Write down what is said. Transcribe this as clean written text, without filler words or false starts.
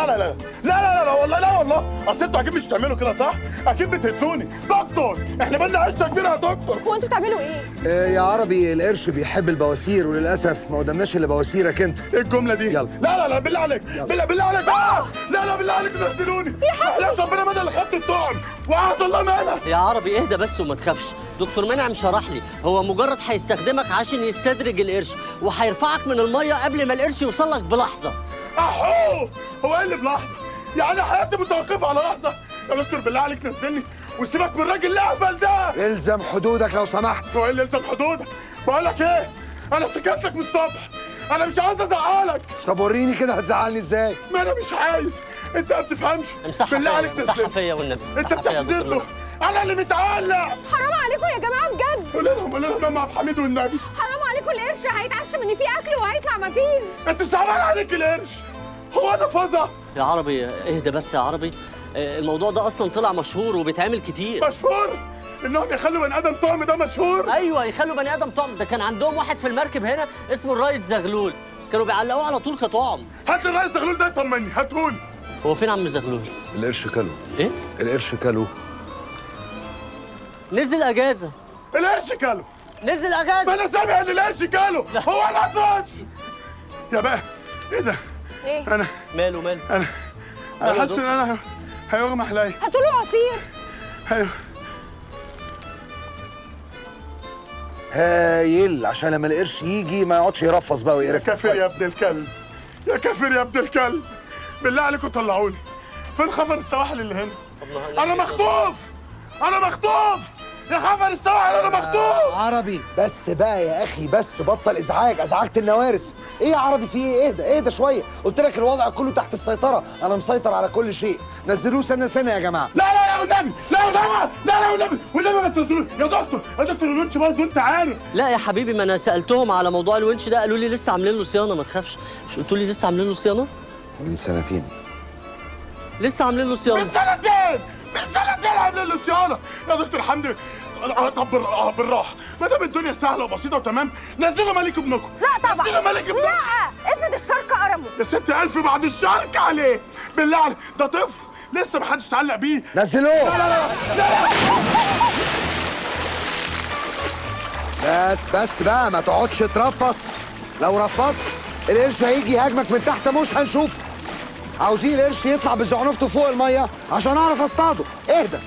لا لا لا لا لا لا والله، لا والله، اصل انتوا اكيد مش هتعملوا كده صح؟ اكيد بتهتوني. دكتور احنا بقالنا عشرة كبيرة يا دكتور. هو انتوا بتعملوا ايه؟ يا عربي القرش بيحب البواسير، وللاسف ما قدامناش الا بواسيرك انت. ايه الجملة دي؟ يلا. لا لا لا بالله عليك، بالله بالله عليك، لا لا بالله عليك نزلوني. يا ربنا بدل اللي خدت الطعم وعهد الله ما انا. يا عربي اهدى بس وما تخافش، دكتور منعم شرح لي هو مجرد هيستخدمك عشان يستدرج القرش وهيرفعك من المية قبل ما القرش يوصل لك بلحظة. احو، هو ايه اللي بلحظة؟ يعني حياتي متوقفه على لحظة؟ يا دكتور بالله عليك نزلني وسيبك من الراجل الاهبل ده. الزم حدودك لو سمحت. هو ايه اللي الزم حدودك؟ بقول لك ايه؟ انا سكت لك من الصبح، انا مش عايز ازعلك. طب وريني كده هتزعلني ازاي؟ ما انا مش عايز، انت ما بتفهمش. امسحها بالله فيا، عليك امسحها نزلني. فيا والنبي. انت امسحها فيا يا بتعتذر دكتور له، انا اللي متعلق. حرام عليكم يا جماعة بجد. قول لهم، قول لهم يا ام عبد الحميد والنبي. حرام عليكم، القرش هيتعشم ان فيه اكل وهيطلع مفيش. انت صعبان عليك القرش؟ هو انا فظه؟ يا عربي اهدى بس يا عربي، الموضوع ده اصلا طلع مشهور وبيتعمل كتير. مشهور؟ انهم يخلوا بني ادم طعم ده مشهور؟ ايوه يخلوا بني ادم طعم، ده كان عندهم واحد في المركب هنا اسمه الريس زغلول، كانوا بيعلقوه على طول كطعم. هات لي الريس زغلول ده يطمني، هاتهولي. هو فين عم زغلول؟ القرش كله. ايه؟ القرش كله. نزل اجازه. القرش كله. نزل اجازه. ما انا سامع ان القرش كله، هو انا اطرش؟ يا بقى ايه ده؟ ايه؟ انا ماله ماله؟ انا انا حاسس ان انا هيغمى عليا. هاتوا له عصير. هيغمى. هايل، عشان لما القرش يجي ما يقعدش يرفص بقى ويقرف. يا كافر يا ابن الكلب، يا كافر يا ابن الكلب، بالله عليكم طلعوني. فين خفر السواحل اللي هنا؟ انا مخطوف، انا مخطوف يا خفر السواحل، انا مخطوف. عربي بس بقى يا اخي، بس بطل ازعاج، ازعجت النوارس. ايه يا عربي في ايه؟ اهدى اهدى شوية، قلت لك الوضع كله تحت السيطرة، انا مسيطر على كل شيء. نزلوه سنة سنة يا جماعة. لا لا لا والنبي، لا لا لا لا والنبي، والنبي ما تنزلوش يا دكتور، يا دكتور الونش باظ وانت عارف. لا يا حبيبي، ما انا سالتهم على موضوع الونش ده قالوا لي لسه عاملين له صيانة، ما تخافش. مش قلتوا لي لسه عاملين له صيانة؟ من سنتين. لسه عاملين له صيانة. من سنتين، من سنتين عاملين له صيانة يا دكتور حمدي. طب بالراحة، ما دام الدنيا سهلة وبسيطة وتمام، نزلوا ملك ابنكم. لا طبعا. نزلوا ملك ابنكم. لا، افرض الشركة قرمه. يا ست ألف بعد الشركة عليه، بالله عليك ده طفل لسه ما حدش اتعلق بيه. نزلوه. لا لا لا لا. بس بس بقى، ما تقعدش ترفص. لو رفصت القرش هيجي يهاجمك من تحت، مش هنشوفه. عاوزين القرش يطلع بزعنفته فوق المية عشان اعرف اصطاده. اهدى.